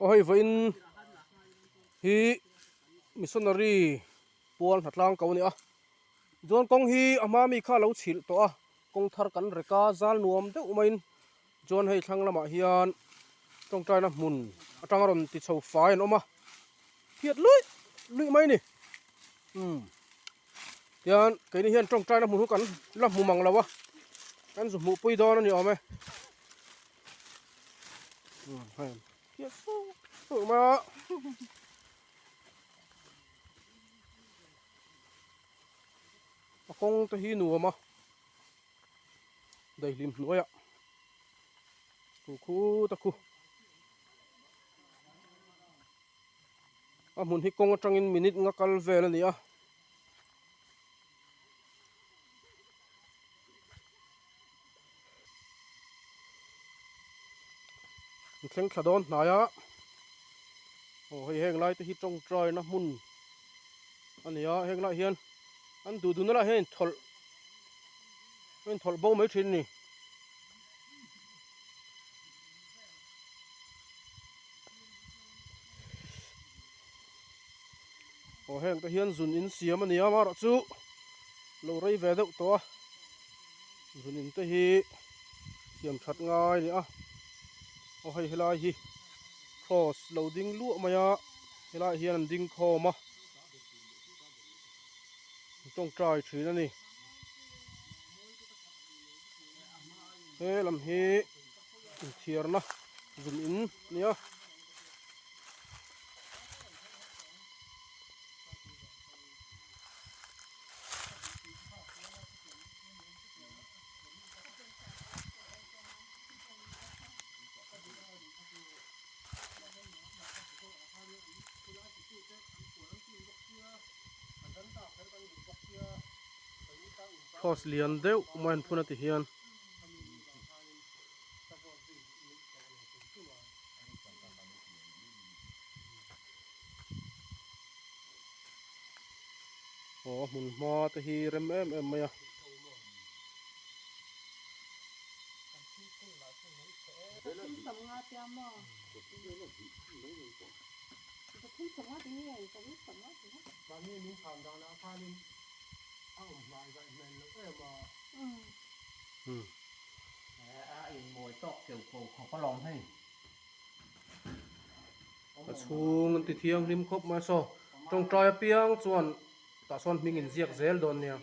Aw hei vawiin hi missionary pual hnatlang ko a ni a chuan kawng hi a hma mi kha a lo chhilh tawh a kawng thar kan rek a zal nuam deuh maiin chuan hei thlang lamah hian tawngtaina hmun atanga rawn ti chho fai an awm a phiat luih luih mai a ni umm tian keini hian tawngtaina hmun hi kan la hmu mang lo a kan zu hmuh pui dawn a ni awm e umm hei phiat suh suh mai a. A kawng te hi nuam a daihlim hnuaiah khu khut a khu a hmun hi kawng atangin minute nga kal vel a ni a. An thleng thla dawn hnai a aw hei heng lai te hi tawngtai na hmun a ni a heng lai hian an duh duhna lai hian a inthawlh a inthawlh bo mai thin a ni. Aw heng te hian zun in siam a ni a amaherawh chu lo rei ve deuh tawh a zun in te hi siam that ngai a ni a aw hei helai hi cross lo ding luah mai a helaiah hian an ding khawm a an tawngtai thin a ni he lam hi inthiarna zun in a ni a. Cross lian deuh mai an phun a ti hian. Aw a hmun hma te hi rem em em mai a. A chhung an ti thianghlim khawp mai saw tawngtai apiang chuan tah sawn hming in ziak zel dawn nia.